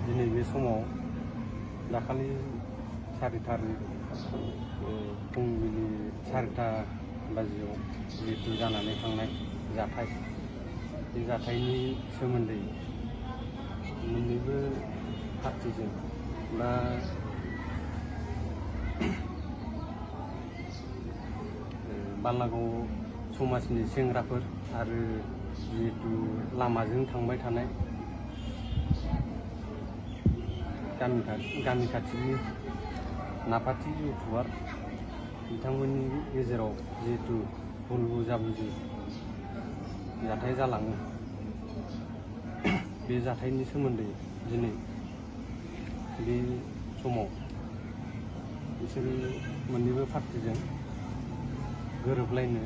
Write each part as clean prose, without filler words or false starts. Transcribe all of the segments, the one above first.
दिनै बे समाव दाखालि 4 थारिख फुंबिलि 4टा बाजियाव जिहेतु जानानै थांनाय जाथाय बे जाथायनि सोमोन्दै मोन्नैबो पार्टिजों बा बालागाव समाजनि सेंग्राफोर आरो जिहेतु लामाजों थांबाय थानाय गामि खाथिनि नाफाथि इउटुबार बिथांमोननि गेजेराव जिहेतु भुल बुजाबुजि जाथाय जालाङो बे जाथायनि सोमोन्दै दिनै बे समाव बिसोरो मोन्नैबो पार्टिजों गोरोबलायनो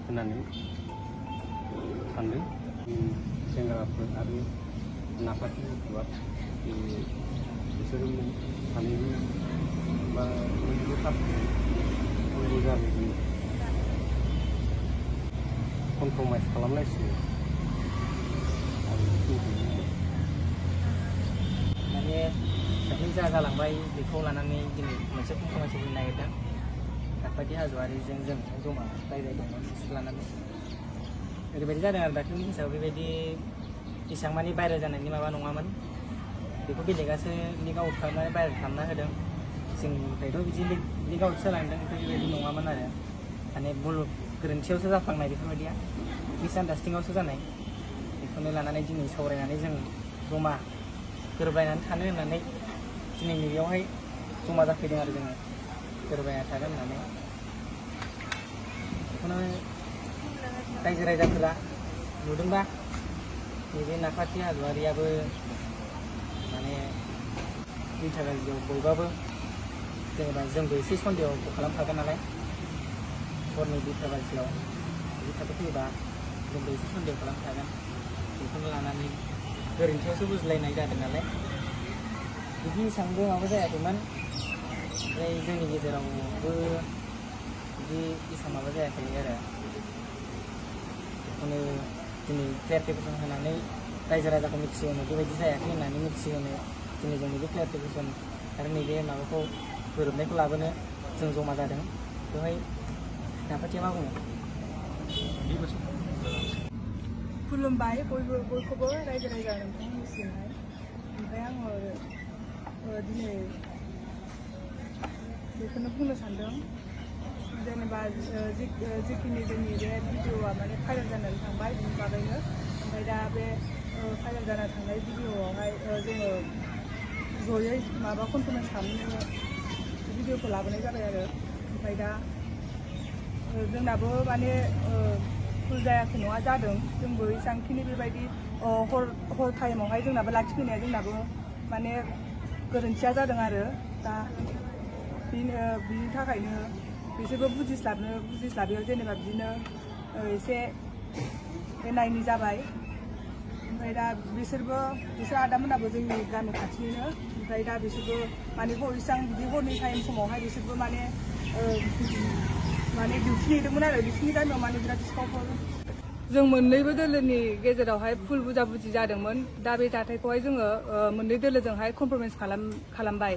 होननानै सानदों सेंग्राफोर आरो नाफाथि इउटुबार बिसोरो सानैबो बा मोननैबो पार्टिजों बुजाबुजि कमप्रमाइस खालामलायसिगोन माने दाख्लै जा जालांबाय बेखौ लानानै दिनै मोनसे कमप्रमाइस होनो नागिरदों। नाफाथि हाज'वारिजों जों जमा रायज्लायदोंमोन बिसोर लानानै ओरैबायदि जादों आरो दाख्लैनि हिसाबै बेबायदि एसेबां मानि भाइरेल जानायनि माबा नङामोन। बेखौ बेलेगासो लिक आउट खालामनानै भाइरेल खालामना होदों। जोंनिफ्रायथ' बिदि लिक आउट जालांदों बेबायदि नङामोन आरो माने भुल गोरोन्थियावसो जाफ्लांनाय बेफोरबायदिया मिसआन्डारस्टेन्डिंआवसो जानाय। बेखौनो लानानै दिनै सावरायनानै जों जमा गोरोबलायनानै थानो होननानै दिनै नैबेयावहाय जमा जाफैदों आरो जोङो गोरोबलायना थागोन होननानै। बेखौनो रायजो राजाफोरा नुदोंबा नैबे नाफाथि हाज'वारियाबो माने 2टा बाजियाव बयबाबो जेनेबा जोंबो एसे सन्देहखौ खालामखागोन नालाय हरनि 2टा बाजियाव बिदि थाब फैयोबा जोंबो एसे सन्देह खालामखागोन। बेखौनो लानानै गोरोन्थियावसो बुजिलायनाय जादों नालाय बिदि एसेबांबो माबा जायाखैमोन। ओमफ्राय जोंनि गेजेरावबो बिदि एसेबां माबा जायाखै आरो बेखौनो दिनै क्लियारिफिकेसन होनानै रायजो राजाखौ मिथिहोनो बेबायदि जायाखै होननानै मिथिहोनो दिनै जों नैबे क्लियारिफिकेसन आरो नैबे माबाखौ गोरोबनायखौ लाबोनो जों जमा जादों। बेवहाय नाफाथिया मा बुङो? खुलुमबाय बयखौबो रायजो राजा नोंथांमोननिसिमहाय। ओमफ्राय आङो दिनै बेखौनो बुंनो सानदों जेनेबा जिखिनि जोंनि बे भिडिअ'आ माने भाइरेल जानानै थांबाय बिनि बागैनो। ओमफ्राय दा बे भाइरेल जाना थांनाय भिडिअ'आवहाय जोङो जयै माबा कनफारेन्स खालामनो भिडिअ'खौ लाबोनाय जाबाय आरो। ओमफ्राय दा जोंनाबो माने भुल जायाखै नङा जादों। जोंबो एसेबांखिनि बेबायदि हर टाइमावहाय जोंनाबो लाखिफैनाया जोंनाबो माने गोरोन्थिया जादों आरो दा बिनि थाखायनो बिसोरबो बुजिस्लाबियाव जेनेबा बिदिनो एसे एनायनि जाबाय। ओमफ्राय दा बिसोर आदामोनाबो जोंनि गामि खाथिनिनो। ओमफ्राय दा बिसोरबो माने इसेबां बिदि हरनि टाइम समावहाय बिसोरबो माने डिउटि नेदोंमोन आरो बिसोरनि गामियाव माने बिराद सिखावफोर। जों मोन्नैबो दोलोनि गेजेरावहाय भुल बुजाबुजि जादोंमोन। दा बे जाथायखौहाय जोङो मोननै दोलोजोंहाय कमप्रमाइस खालामबाय।